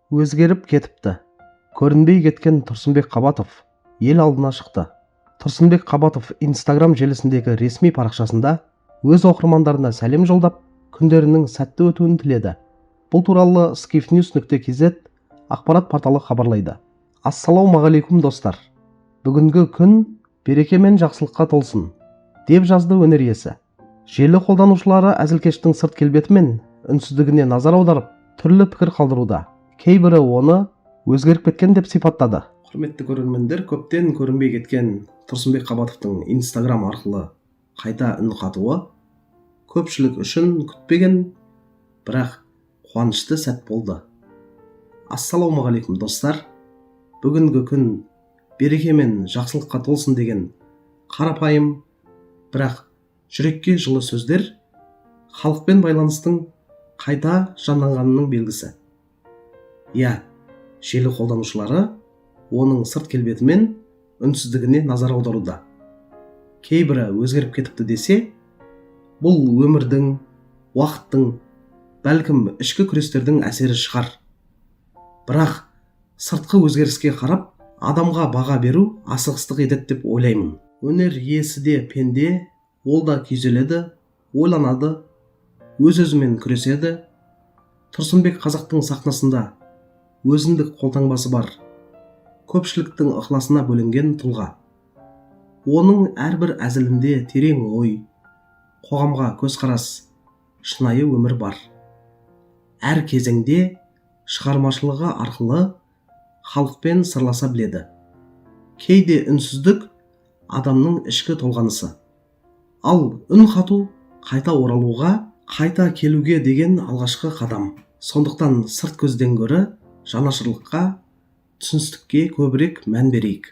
Өзгеріп кетіпті. Көрінбей кеткен Тұрсынбек Қабатов ел алдына шықты. Тұрсынбек Қабатов Инстаграм желісіндегі ресми парақшасында өз оқырмандарына сәлем жолдап, күндерінің сәтті өтуін тіледі. Бұл туралы skiffnews.kz ақпарат порталы хабарлайды. «Ассалаумағалейкум, достар! Бүгінгі күн береке мен жақсылыққа толсын», – деп жазды өнер иесі. Желі қолданушылары әзілкештің сырт келбеті мен үнсіздігіне назар аударып, түрлі пікір қалдыруда. Кейбірі оны өзгеріп кеткен деп сипаттады. Құрметті көрермендер, көптен көрінбей кеткен Тұрсынбек Қабатовтың Инстаграм арқылы қайта үн қатуы көпшілік үшін күтпеген, бірақ қуанышты сәт болды. «Ассалаумағалейкум, достар! Бүгінгі күн береке мен жақсылыққа толсын» деген қарапайым, бірақ жүрекке жылы сөздер халықпен байланыстың қайта жанданғанының белгісі. Иә, желі қолданушылары оның сырт келбеті мен үнсіздігіне назар аударуда. Кейбірі өзгеріп кетіпті десе, бұл өмірдің, уақыттың, бәлкім, ішкі күрестердің әсері шығар. Бірақ сыртқы өзгеріске қарап адамға баға беру асығыстық етеді деп ойлаймын. Өнер иесі де пенде, ол да күйзеледі, ойланады, өз өзімен күреседі. Тұрсынбек қазақтың сахнасында өзіндік қолтаңбасы бар, көпшіліктің ықыласына бөленген тұлға. Оның әрбір әзілінде терең ой, қоғамға көзқарас, шынайы өмір бар. Әр кезеңде шығармашылығы арқылы халықпен сырласа біледі. Кейде үнсіздік – адамның ішкі толғанысы, ал үн қату – қайта оралуға, қайта келуге деген алғашқы қадам. Сондықтан сырт көзден гөрі жанашырлыққа, түсіністікке көбірек мән берейік.